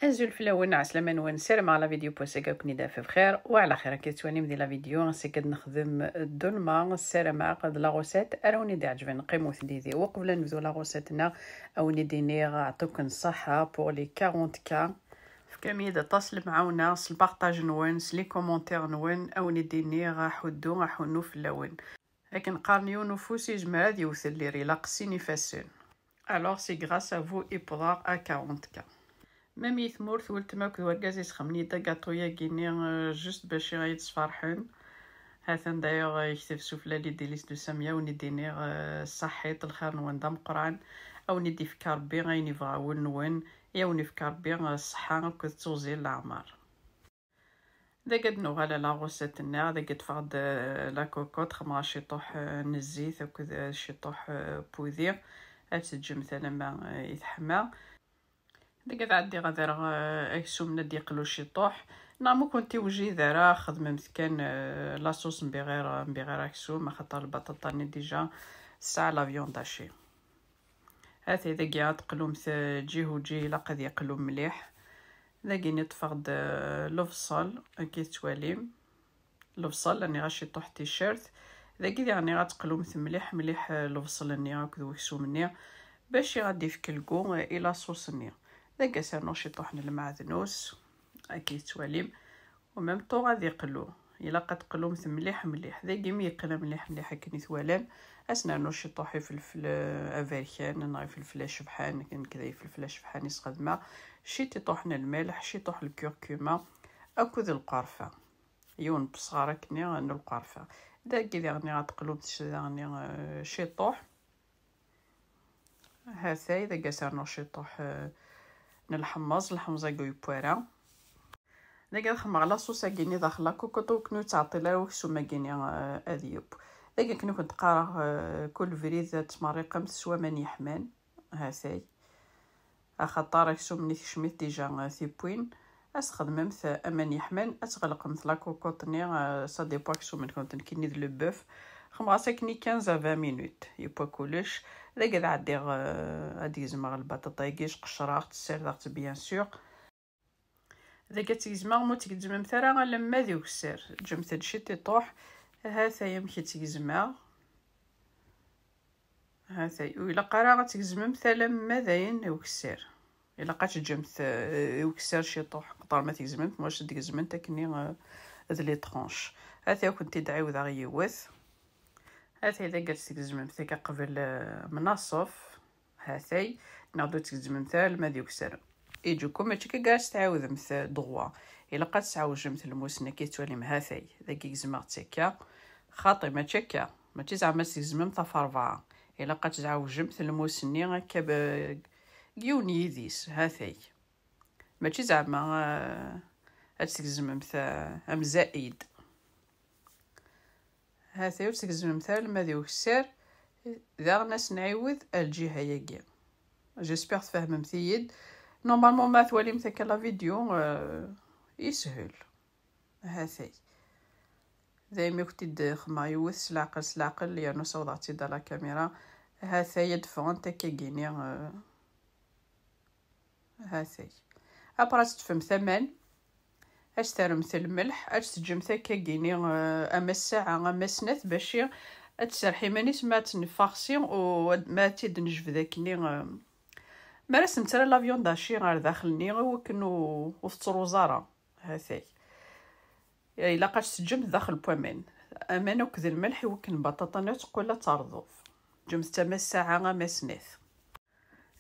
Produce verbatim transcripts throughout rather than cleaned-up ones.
Azul fell-awen, ɛeslama-nwen, ssarameɣ la vidéo n wass-agi ad ken-id-taf bxir wa ɛla xir. Akka tettwalim di la vidéo, ass-agi ad nexdem ddulma, ssarameɣ d la recette ara wen-id-iɛeǧben. Qqimut didi. Uqbel ad nebdu la recette-nneɣ, ad wen-id-iniɣ ɛṭuken ṣṣeḥḥa pour les quarante K. Tefkam-iyi-d aṭas lemɛawna s lparṭaj-nwen, s les commentaires-nwen, ad wen-id-iniɣ aḥuddu, aḥunnu fell-awen. Akken qqaren, yiwen ufus izmer ad yewwet llir, ilaq sin ifassen. Alors, c'est grâce à vous i wwḍeɣ à quarante K. Même i tmurt, weltma akked wergaz isxemmen-iyi-d agaṭu-yagi-nni, euh, juste bac i yi-d-sferḥen. Hatan d'ailleurs, euh, yekteb sufella les délices de Samia, ad wen-id-iniɣ, euh, ṣaḥḥit, lxir-nwen d ameqqran, ad wen-id-ifk Rebbi ayen yebɣa wul-nwen, i ad wen-ifk Rebbi, euh, ṣṣeḥḥa akked teẓẓi n leɛmer. Dagi ad nuɣal ɣer la recette-nneɣ, dagi ṭṭfeɣ-d, euh, la cocotte, xemmeɣ ciṭuḥ, euh, n zzit akked, euh, ciṭuḥ, euh, n wudi, ad teǧǧem alamma, euh, i teḥma. Dagi ad ɛeddiɣ ad rreɣ, euh, aksum ad d-yeqlu ciṭuḥ, neɣ ma ur kent-iwjid ara xedmemt kan, euh, la sauce n biɣir, n biɣir aksum, axaṭer lbaṭaṭa-nni déjà tesɛa la viande hachée. Hatay dagi ad teqlumt, eh, ǧih u ǧih, ilaq ad yeqlu mliḥ. Dagi-nni ṭṭfeɣ-d, eh, lebṣel, akka i tettwalim. Lebṣel, rniɣ-as ciṭuḥ ticcert. Dagi diɣen ad teqlumt mliḥ, mliḥ, eh, lebṣel-nni akked weksum-nni, bac i ɣ-ad d-ifk lgu, eh, i la sauce-nni. Dagi ad s-rnuɣ ciṭuḥ n lmeɛdnus, akka i tettwalim. U même temps ad iqlu. Ilaq ad teqlumt mliḥ mliḥ. Dagi mi yeqla mliḥ mliḥ akken i twalam, ad s-nernu ciṭuḥ ifelfel, eh, aberkan neɣ ifelfel acebḥan. Nekk d ifelfel acebḥan i sxedmeɣ. Ciṭuḥ n lmelḥ, ciṭuḥ n lkurkuma akked lqerfa. Yiwen n wesɣar akken n lqerfa. Dagi diɣen ad teqlumt daɣen, eh, ciṭuḥ. Hatay, dagi ad s-rnuɣ ciṭuḥ, eh, n lḥemmeẓ, lḥemmeẓ-agi ur yewwi ara. Dagi ad xemmeɣ la sauce-agi-nni daxel la cocotte, ur ken-yettɛeṭṭil ara weksum-agi-nni, eh, ad yeww. Dagi akken i kent-qqareɣ, eh, kul brid ad tmerriqemt s waman yeḥman. Hatay. Axaṭer aksum-nni tekcem-it déjà, eh, tiwwin. Ad s-txedmemt, eh, aman yeḥman, ad tɣelqemt la cocotte-nni, eh, ça dépend aksum-nkent, nekkini d le bœuf. Xemmeɣ-as akken i quinze à vingt minutes, yewwa kullec. Dagi ad ɛeddiɣ, eh, ad d-gezmeɣ lbaṭaṭa-agi, qecreɣ-tt, ssardeɣ-tt bien sûr. Dagi ad tt-gezmeɣ, ma ur tt-tgezzmemt ara alamma d ukessar. Ǧǧemt-d ciṭuḥ. Hatay amek i tt-gezmeɣ. Hatay, ur ilaq ara ad tgezmemt alamma d ayen ukessar. Ilaq ad teǧǧemt, eh, ukessar ciṭuḥ, axaṭer ma tgezmemt, mac ad d-gezment akken, eh, d les tranches. Hatay, ad kent-id-ɛiwdeɣ yiwet. Hatay, dagi ad tt-tgezmemt akka qbel, eh, menṣaf. Hatay, neɣ ur tt-tgezmemt ara alamma d ukessar. Iǧuku mačči akka gar s-tɛiwdemt, eh, droit. Ilaq ad tesɛewjemt lmus-nni akka i tettwalim. Hatay, dagi gezmeɣ-tt akka. Xaṭi, mačči akka. Mačči zeɛma ad tt-tgezmemt ɣef rebɛa. Ilaq ad tesɛewjemt lmus-nni akka b-, deg yiwen yidis. Hatay. Mačči zeɛma, eh, ad tt-tgezmemt, eh, am zaid. Hatay, ur tt-tgezmemt ara alamma d ukessar. Daɣen ad s-nɛiwed ar lǧiha-agi. J'espère tfehmemt-iyi-d. Normalement, ma twalimt akka la vidéo, euh, yeshel. Hatay. Daymi kent-id-xemmeɣ yiwet s leɛqel, s leɛqel, yernu sawḍeɣ-tt-id à la caméra. Hatay ad d-ffɣent akka gini, euh, Hatay. Après, ad teṭṭfemt aman, ad terremt lmelḥ, ad teǧǧemt akkagini, eh, ama ssaɛa, ama snat, bac ad tserreḥ iman-is ma ad tt-nfarsi u ad, ma ad tt-id-nejbed akkenni, eh, mi ara s-nettra la viande hachée ɣer daxel-nni, i wakken ur, ur tettruẓ ara. Hatay. Ilaq ad tt-teǧǧemt daxel n waman. Aman akked lmelḥ i wakken baṭaṭa-nni ad teqqel ad terḍeb. Ǧǧemt-tt ama ssaɛa, ama snat.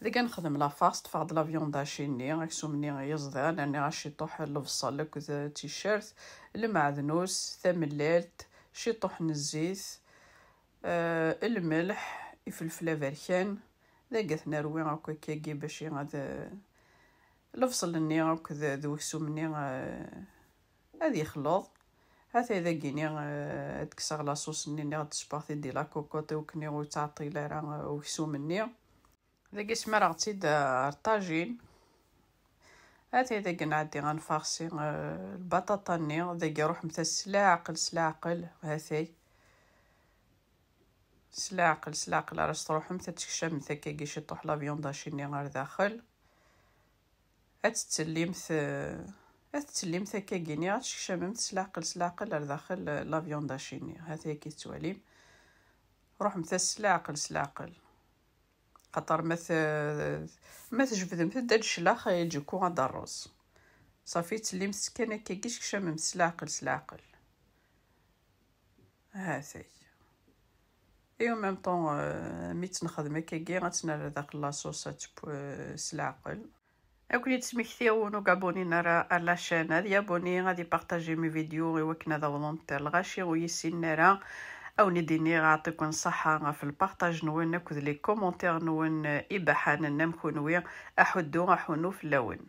Deg ad nexdem la farce, ṭṭfeɣ-d la viande hachée-nni, aksum-nni yeẓdan, rniɣ-as ciṭuḥ n lebṣel akked ticcert, lmeɛdnus, tamellalt, ciṭuḥ n zzit, eh, lmelḥ, ifelfel aberkan. Dagi ad t-nerwi akk akkagi bac ad, eh, lebṣel-nni akked d weksum-nni, eh, ad yexleḍ. Hatay dagini, eh, ad kkseɣ la sauce-nni, nniɣ-d tessewweɣ-t-id di la cocotte, i wakken ur yettɛeṭṭil ara, eh, weksum-nni. Dagi smareɣ-tt-id, eh, ar ṭajin. Hatay dagi nɛeddi ad nfarsi, eh, lbaṭaṭa-nni. Dagi ruḥemt-as s leɛqel, s leɛqel, hatay. S leɛqel, s leɛqel ara s-truḥemt, ad tekcamemt akkagi ciṭuḥ la viande hachée-nni ar daxel. Ad tettellimt, eh, ad tettellimt akkagini, ad tsekcamemt s leɛqel, s leɛqel ar daxel, eh, la viande hachée-nni. Hat-aya ki tettwalim. Ruḥemt-as s leɛqel, s leɛqel. Xaṭer ma t-, ma tjebdemt-d ad cclax, yeǧǧuku ad d-rrez. Ṣafi, ttellimt kan akkagi, sekcamemt s leɛqel, s leɛqel. Hatay. Et en même temps, euh, mi tt-nexdem akkagi, ad tt-nerr daxel la sauce, ad teww, euh, s leɛqel. Ad ken-id-smektiɣ win ur gabuni ara ar la chaîne, ad yabuni, ad ipartaji mes vidéos i wakken ad awḍent ar lɣaci ur yessinen ara. Ad wen-id-iniɣ aɛṭiken ṣṣeḥḥa ɣef lpartaj-nwen akked les commentaires-nwen ibaḥanen am kunwi. Aḥuddu aḥunnu fell-awen.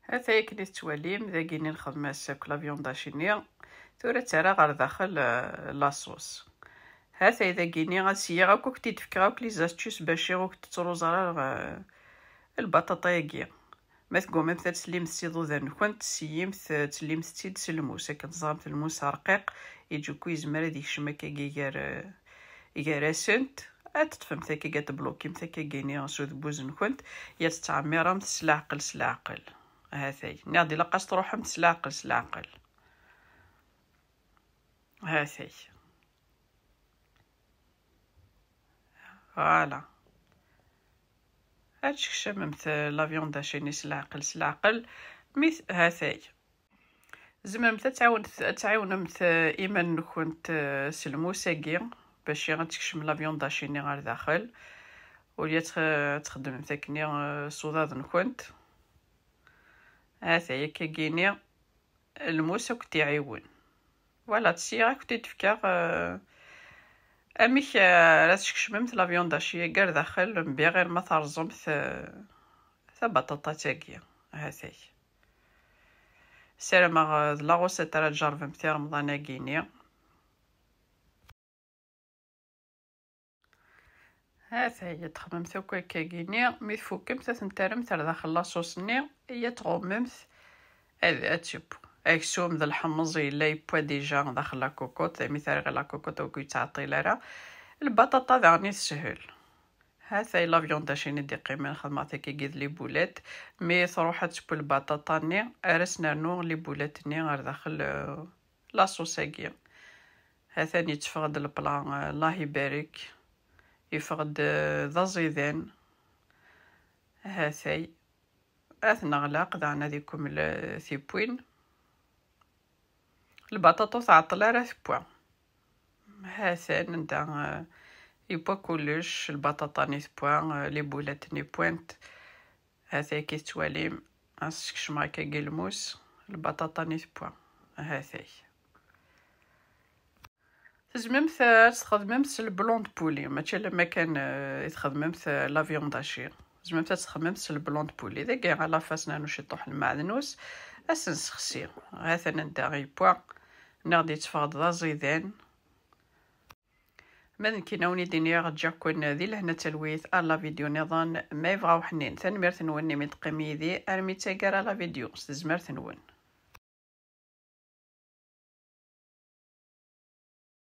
Ata akken i tettwalim, dagini nxedm-as akk la viande hachée-nni. Tura ttarraɣ ɣer daxel, eh, la sauce. Hatay dagini, ad syiɣ akk, ad k-id-fkeɣ akk les astuces bac ur k-tettruẓ ara, eh, lbaṭaṭa-agi. Ma teggumamt ad teslimt s iḍudan-nkent, syimt, eh, tellimt-tt-id s lmus. Akken teẓramt, lmus rqiq, yeǧuku yezmer ad yekcem akkagi gar, eh, gar-asent. Ad teṭṭfemt akkagi, ad teblukimt akkagini s udebbuz-nkent, ad tettɛemmiremt s leɛqel, s leɛqel. Hatay. Nniɣ-d ilaq ad s-truḥemt s leɛqel, s leɛqel. Hatay. Voilà. Ad tsekcamemt, eh, la viande hachée-nni s leɛqel, s leɛqel. Mi t-, hatay. Tzemremt ad tɛawnemt, ad tɛiwnemt, eh, iman-nkent, eh, s lmus-agi, bac ad tekcem la viande hachée-nni ɣer daxel. Wala ad tx-, ad txeddmemt akkenni, eh, s uḍad-nkent. Hatay akkagini. Lmus ad kent-iɛiwen. Voilà, syiɣ ad kent-id-fkeɣ, euh, amek, euh, ara teskecmemt la viande hachée-agi ar daxel, mbiɣ ma terẓemt, euh, tabaṭaṭat-agi. Hatay. Ssarameɣ, euh, d la recette ara tjerrbemt i Remḍan-agi-ni. Hatay, ad txedmemt akk akkagini, mi tfukemt ad tent-terremt ar daxel la sauce-nni, ad tɣummemt ad, ad teww. Aksum d lḥemmeẓ yella yewwa déjà daxel la cocotte, mi terriɣ la cocotte ur yettɛeṭṭil ara. Lbaṭaṭa daɣen i teshel. Hatay la viande hachée-nni d-iqqimen, xedmeɣ-t akkagi d les boulettes, mi truḥ ad teww lbaṭaṭa-nni, ara s-nernu les boulettes-nni ar daxel, euh, la sauce-agi. Hatan yetteffeɣ-d le plat, euh, Allah ibarek. Yeffeɣ-d, euh, d aẓidan. Hatay. Ad t-neɣleq, daɣen ad ikemmel, euh, tiwwin. Lbaṭaṭa ur tɛeṭṭel ara tewwa. Hatan anda, euh, yewwa kullec, lbaṭaṭa-nni tewwa, euh, les boulettes-nni wwant. Hatay ki tettwalim, ad skecmeɣ akkagi lmus, lbaṭaṭa-nni tewwa. Hatay. Tzemremt ad txedmemt s le blanc de poulet, mačči alamma kan, euh, i txedmemt, euh, la viande hachée. Tzemremt ad txedmemt s le blanc de poulet. Dagi, à la fin, ad s-nernu ciṭuḥ n lmeɛdnus, ad s-nessexsi. Hatan anda yewwa, neɣ d-yetteffeɣ-d d aẓidan. Ma d nekkini ad wen-id-iniɣ, ǧǧiɣ-ken di lehna d talwit, ar la vidéo niḍen, ma yebɣa uḥnin. Tanemmirt-nwen imi d-teqqim yid-i armi d taggara la vidéo, s tezmert-nwen.